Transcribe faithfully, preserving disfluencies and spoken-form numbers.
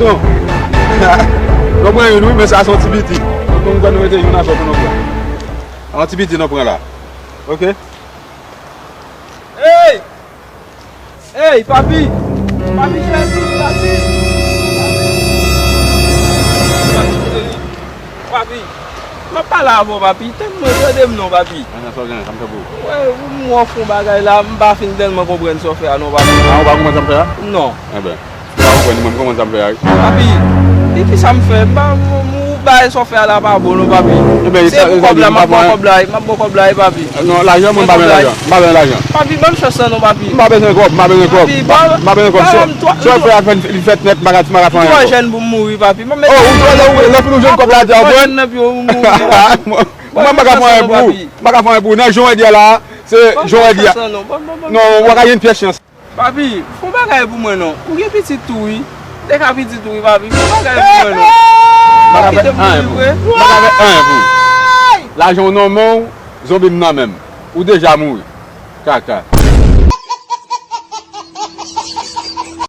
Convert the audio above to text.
Non. Nou pran youn, wi, men sa se yon ti piti. Nou konn nou mete youn avè pou nou pran. Yon ti piti nou pran la. Ok? Ey! Ey, papi! Papi cheri, papi! Papi! Papi, m ap pale avè w, papi. Tann mwen, tande m non, papi. Mwen nan sa w gen, sa m fè pou ou? Wè, ou m wè w fè yon bagay la, m pa fin tèlman konprann sa w fè a non, papi. A, ou pa konprann sa m fè a? Non. Enben, ou pa konprann mwen, m konprann sa m fè a, wi. Papi, e kisa m fè? M pa, m, m, ou bagay sa w fè a la pa bon non, papi. Enben, se pou kòb la, m ap ba w kòb la, m ap ba w kòb la, wi, papi. Non, lajan, mwen, m pa bezwen lajan. M pa bezwen lajan. Papi, ban m chans lan non, papi. M pa bezwen kòb, m pa bezwen kòb. Papi, m pa, m pa bezwen kòb. Sa w fè a, li fèt nèt, m pa ka, m pa ka fè anyen ankò. M twò jèn pou m mouri, papi. Oh, ou twò jèn, ou, lè fini w jwenn kòb la, di a w pran. Mwen twò jèn nan pye w mouri, papi. Mwen, m pa ka fè anyen pou ou. M pa ka fè anyen pou ou. Nan jan w ye a la, se jan w ye a. Non, w pa ka gen pyès chans. Papi, fè yon bagay pou mwen non. Ou gen pitit tou wi. Ou te ka pitit tou wi, papi. Fè yon bagay pou mwen non. M pa ka fè anyen pou ou. M pa ka fè anyen pou ou. Lajan w nan men w, zonbi m nan men m. Ou deja mouri. Kaka.